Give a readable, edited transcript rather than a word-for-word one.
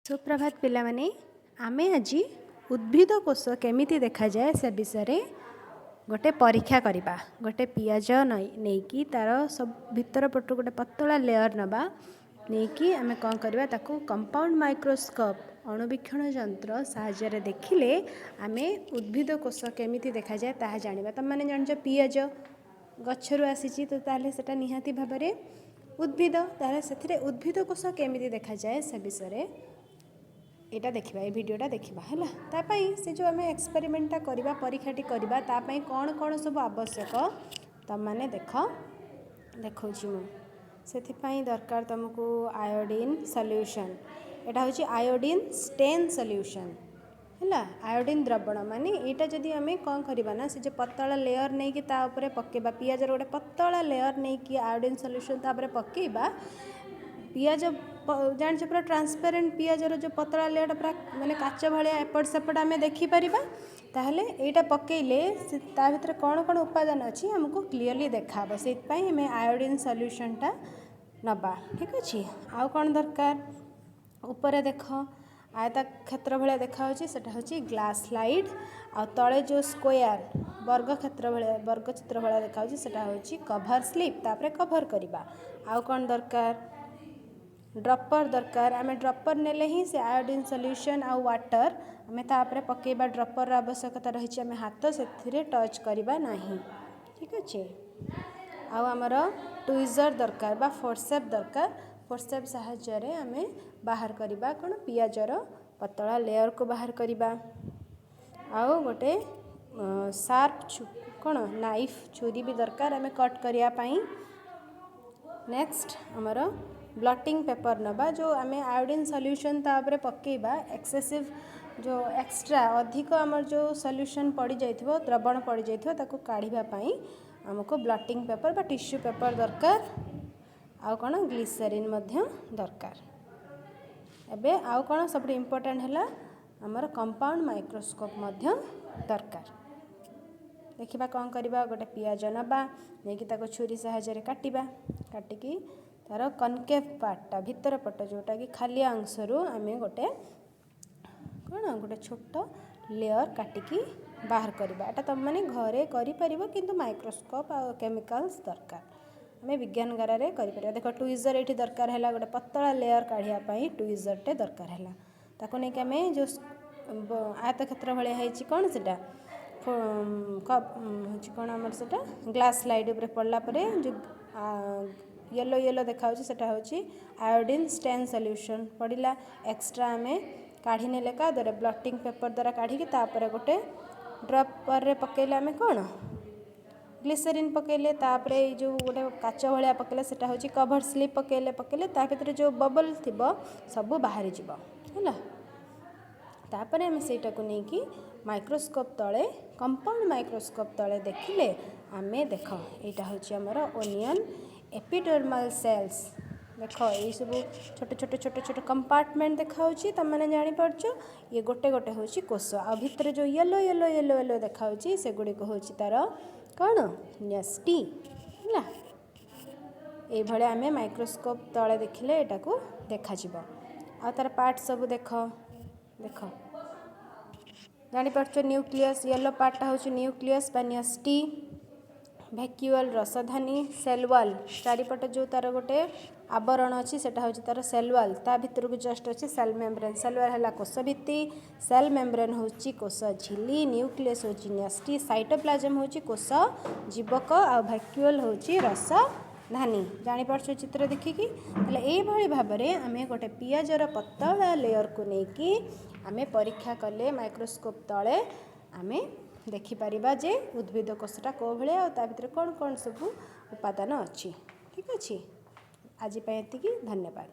ସୁପ୍ରଭାତ ପିଲାମାନେ। ଆମେ ଆଜି ଉଦ୍ଭିଦ କୋଷ କେମିତି ଦେଖାଯାଏ, ସେ ବିଷୟରେ ଗୋଟେ ପରୀକ୍ଷା କରିବା। ଗୋଟେ ପିଆଜ ନେଇକି ତା'ର ସବୁ ଭିତର ପଟୁ ଗୋଟେ ପତଳା ଲେୟର୍ ନେବା। ନେଇକି ଆମେ କ'ଣ କରିବା? ତାକୁ କମ୍ପାଉଣ୍ଡ ମାଇକ୍ରୋସ୍କୋପ୍, ଅଣୁବୀକ୍ଷଣ ଯନ୍ତ୍ର ସାହାଯ୍ୟରେ ଦେଖିଲେ ଆମେ ଉଦ୍ଭିଦ କୋଷ କେମିତି ଦେଖାଯାଏ, ତାହା ଜାଣିବା। ତୁମେମାନେ ଜାଣିଛ, ପିଆଜ ଗଛରୁ ଆସିଛି, ତ ତାହେଲେ ସେଟା ନିହାତି ଭାବରେ ଉଦ୍ଭିଦ। ତାହେଲେ ସେଥିରେ ଉଦ୍ଭିଦ କୋଷ କେମିତି ଦେଖାଯାଏ, ସେ ବିଷୟରେ ଏଇଟା ଦେଖିବା, ଏ ଭିଡ଼ିଓଟା ଦେଖିବା, ହେଲା? ତା ପାଇଁ ସେ ଯେଉଁ ଆମେ ଏକ୍ସପେରିମେଣ୍ଟଟା କରିବା, ପରୀକ୍ଷାଟି କରିବା, ତା ପାଇଁ କ'ଣ କ'ଣ ସବୁ ଆବଶ୍ୟକ, ତୁମମାନେ ଦେଖ, ଦେଖାଉଛି ମୁଁ। ସେଥିପାଇଁ ଦରକାର ତୁମକୁ ଆୟୋଡ଼ିନ୍ ସଲ୍ୟୁସନ୍। ଏଇଟା ହେଉଛି ଆୟୋଡ଼ିନ୍ ଷ୍ଟେନ୍ ସଲ୍ୟୁସନ୍, ହେଲା? ଆୟୋଡ଼ିନ୍ ଦ୍ରବଣ। ମାନେ ଏଇଟା ଯଦି ଆମେ କ'ଣ କରିବା ନା, ସେ ଯେଉଁ ପତଳା ଲେୟର୍ ନେଇକି ତା ଉପରେ ପକାଇବା, ପିଆଜର ଗୋଟେ ପତଳା ଲେୟର୍ ନେଇକି ଆୟୋଡ଼ିନ୍ ସଲ୍ୟୁସନ୍ ତା ଉପରେ ପକାଇବା। ପିଆଜ ଜାଣିଛ, ପୁରା ଟ୍ରାନ୍ସପାରେଣ୍ଟ। ପିଆଜର ଯେଉଁ ପତଳା ଲେୟର୍ଟା ପୁରା ମାନେ କାଚ ଭଳିଆ, ଏପଟ ସେପଟ ଆମେ ଦେଖିପାରିବା। ତାହେଲେ ଏଇଟା ପକାଇଲେ ସେ ତା ଭିତରେ କ'ଣ କ'ଣ ଉପାଦାନ ଅଛି, ଆମକୁ କ୍ଲିଅରଲି ଦେଖାହେବ। ସେଇଥିପାଇଁ ଆମେ ଆୟୋଡ଼ିନ୍ ସଲ୍ୟୁସନ୍ଟା ନେବା, ଠିକ୍ ଅଛି? ଆଉ କ'ଣ ଦରକାର? ଉପରେ ଦେଖ, ଆୟତ କ୍ଷେତ୍ର ଭଳିଆ ଦେଖାହେଉଛି, ସେଟା ହେଉଛି ଗ୍ଲାସ୍ ସ୍ଲାଇଡ୍। ଆଉ ତଳେ ଯେଉଁ ସ୍କୋୟାର, ବର୍ଗ କ୍ଷେତ୍ର ଭଳିଆ, ବର୍ଗ ଚିତ୍ର ଭଳିଆ ଦେଖାହେଉଛି, ସେଟା ହେଉଛି କଭର୍ ସ୍ଲିପ୍। ତାପରେ କଭର୍ କରିବା। ଆଉ କ'ଣ ଦରକାର? ଡ୍ରପର୍ ଦରକାର। ଆମେ ଡ୍ରପର୍ ନେଲେ ହିଁ ସେ ଆୟୋଡ଼ିନ୍ ସଲ୍ୟୁସନ୍ ଆଉ ୱାଟର୍ ଆମେ ତା ଉପରେ ପକାଇବା। ଡ୍ରପର୍ର ଆବଶ୍ୟକତା ରହିଛି। ଆମେ ହାତ ସେଥିରେ ଟଚ୍ କରିବା ନାହିଁ, ଠିକ୍ ଅଛି? ଆଉ ଆମର ଟୁଇଜର୍ ଦରକାର ବା ଫୋର୍ସେପ୍ ଦରକାର। ଫୋର୍ସେପ୍ ସାହାଯ୍ୟରେ ଆମେ ବାହାର କରିବା କ'ଣ? ପିଆଜର ପତଳା ଲେୟର୍କୁ ବାହାର କରିବା। ଆଉ ଗୋଟେ ସାର୍ପ କ'ଣ ନାଇଫ୍, ଛୁରୀ ବି ଦରକାର ଆମେ କଟ୍ କରିବା ପାଇଁ। ନେକ୍ସଟ ଆମର ବ୍ଲଟିଂ ପେପର୍ ନେବା। ଯେଉଁ ଆମେ ଆୟୋଡ଼ିନ୍ ସଲ୍ୟୁସନ୍ ତା ଉପରେ ପକାଇବା, ଏକ୍ସେସିଭ୍ ଯେଉଁ ଏକ୍ସଟ୍ରା, ଅଧିକ ଆମର ଯେଉଁ ସଲ୍ୟୁସନ୍ ପଡ଼ିଯାଇଥିବ, ଦ୍ରବଣ ପଡ଼ିଯାଇଥିବ, ତାକୁ କାଢ଼ିବା ପାଇଁ ଆମକୁ ବ୍ଲଟିଂ ପେପର୍ ବା ଟିସ୍ୟୁ ପେପର୍ ଦରକାର। ଆଉ କ'ଣ? ଗ୍ଲିସେରିନ୍ ମଧ୍ୟ ଦରକାର। ଏବେ ଆଉ କ'ଣ? ସବୁଠୁ ଇମ୍ପୋର୍ଟାଣ୍ଟ ହେଲା ଆମର କମ୍ପାଉଣ୍ଡ ମାଇକ୍ରୋସ୍କୋପ୍ ମଧ୍ୟ ଦରକାର। ଦେଖିବା କ'ଣ କରିବା। ଗୋଟେ ପିଆଜ ନେବା, ନେଇକି ତାକୁ ଛୁରୀ ସାହାଯ୍ୟରେ କାଟିବା। କାଟିକି ତା'ର କନକେଭ୍ ପାର୍ଟଟା, ଭିତର ପଟ ଯେଉଁଟାକି ଖାଲିଆ ଅଂଶରୁ ଆମେ ଗୋଟେ କ'ଣ, ଗୋଟେ ଛୋଟ ଲେୟର୍ କାଟିକି ବାହାର କରିବା। ଏଇଟା ତୁମେମାନେ ଘରେ କରିପାରିବ, କିନ୍ତୁ ମାଇକ୍ରୋସ୍କୋପ୍ ଆଉ କେମିକାଲ୍ସ ଦରକାର। ଆମେ ବିଜ୍ଞାନଗାରରେ କରିପାରିବା। ଦେଖ, ଟୁଇଜର୍ ଏଇଠି ଦରକାର ହେଲା। ଗୋଟେ ପତଳା ଲେୟର୍ କାଢ଼ିବା ପାଇଁ ଟୁଇଜର୍ଟେ ଦରକାର ହେଲା। ତାକୁ ନେଇକି ଆମେ ଯେଉଁ ଆୟତ କ୍ଷେତ୍ର ଭଳିଆ ହେଇଛି, କ'ଣ ସେଟା ହେଉଛି, କ'ଣ ଆମର ସେଟା, ଗ୍ଲାସ୍ ସ୍ଲାଇଡ୍ ଉପରେ ପଡ଼ିଲା ପରେ ଯେଉଁ ୟେଲୋ ୟେଲୋ ଦେଖାହେଉଛି, ସେଟା ହେଉଛି ଆୟୋଡ଼ିନ୍ ଷ୍ଟେନ୍ ସଲ୍ୟୁସନ୍ ପଡ଼ିଲା। ଏକ୍ସଟ୍ରା ଆମେ କାଢ଼ି ନେଲେ କାହା ଦ୍ୱାରା? ବ୍ଲଟିଂ ପେପର୍ ଦ୍ୱାରା କାଢ଼ିକି ତାପରେ ଗୋଟେ ଡ୍ରପର୍ରେ ପକାଇଲେ ଆମେ କ'ଣ? ଗ୍ଲିସେରିନ୍ ପକାଇଲେ। ତାପରେ ଏଇ ଯେଉଁ ଗୋଟେ କାଚ ଭଳିଆ ପକାଇଲେ, ସେଟା ହେଉଛି କଭର୍ ସ୍ଲିପ୍। ପକାଇଲେ ତା ଭିତରେ ଯେଉଁ ବବଲ୍ ଥିବ, ସବୁ ବାହାରିଯିବ, ହେଲା? ତାପରେ ଆମେ ସେଇଟାକୁ ନେଇକି ମାଇକ୍ରୋସ୍କୋପ୍ ତଳେ, କମ୍ପାଉଣ୍ଡ ମାଇକ୍ରୋସ୍କୋପ୍ ତଳେ ଦେଖିଲେ ଆମେ, ଦେଖ, ଏଇଟା ହେଉଛି ଆମର ଓନିଅନ୍ ଏପିଡର୍ମାଲ୍ ସେଲ୍ସ। ଦେଖ, ଏଇସବୁ ଛୋଟ ଛୋଟ ଛୋଟ ଛୋଟ କମ୍ପାର୍ଟମେଣ୍ଟ ଦେଖାହେଉଛି, ତୁମେମାନେ ଜାଣିପାରୁଛ? ଇଏ ଗୋଟେ ଗୋଟେ ହେଉଛି କୋଷ। ଆଉ ଭିତରେ ଯେଉଁ ୟେଲୋ ୟେଲୋ ୟେଲୋ ୟେଲୋ ଦେଖାହେଉଛି, ସେଗୁଡ଼ିକ ହେଉଛି ତା'ର କ'ଣ? ନ୍ୟଷ୍ଟି, ହେଲା? ଏଇଭଳିଆ ଆମେ ମାଇକ୍ରୋସ୍କୋପ୍ ତଳେ ଦେଖିଲେ ଏଟାକୁ ଦେଖାଯିବ। ଆଉ ତା'ର ପାର୍ଟ ସବୁ ଦେଖ। ଦେଖ, ଜାଣିପାରୁଛ? ନ୍ୟୁକ୍ଲିୟସ୍, ୟେଲୋ ପାର୍ଟଟା ହେଉଛି ନ୍ୟୁକ୍ଲିୟସ୍ ବା ନ୍ୟଷ୍ଟି, ଭ୍ୟାକ୍ୟୁଅଲ୍ ରସଧାନୀ, ସେଲ୍ ୱାଲ୍, ଚାରିପଟେ ଯେଉଁ ତା'ର ଗୋଟେ ଆବରଣ ଅଛି, ସେଟା ହେଉଛି ତା'ର ସେଲ୍ ୱାଲ୍। ତା ଭିତରକୁ ଜଷ୍ଟ ଅଛି ସେଲ୍ ମେମ୍ବ୍ରେନ୍। ସେଲ୍ ୱାଲ୍ ହେଲା କୋଷ ଭିତ୍ତି, ସେଲ୍ ମେମ୍ବ୍ରେନ୍ ହେଉଛି କୋଷ ଝିଲ୍ଲି, ନ୍ୟୁକ୍ଲିୟସ୍ ହେଉଛି ନ୍ୟଷ୍ଟି, ସାଇଟୋପ୍ଲାଜମ୍ ହେଉଛି କୋଷ ଜୀବକ ଆଉ ଭ୍ୟାକ୍ୟୁଅଲ୍ ହେଉଛି ରସଧାନୀ। ଜାଣିପାରୁଛ ଚିତ୍ର ଦେଖିକି? ତାହେଲେ ଏଇଭଳି ଭାବରେ ଆମେ ଗୋଟେ ପିଆଜର ପତଳା ଲେୟର୍କୁ ନେଇକି ଆମେ ପରୀକ୍ଷା କଲେ ମାଇକ୍ରୋସ୍କୋପ୍ ତଳେ ଆମେ ଦେଖିପାରିବା ଯେ ଉଦ୍ଭିଦ କୋଷଟା କେଉଁ ଭଳିଆ ଆଉ ତା ଭିତରେ କ'ଣ କ'ଣ ସବୁ ଉପାଦାନ ଅଛି। ଠିକ୍ ଅଛି, ଆଜି ପାଇଁ ଏତିକି। ଧନ୍ୟବାଦ।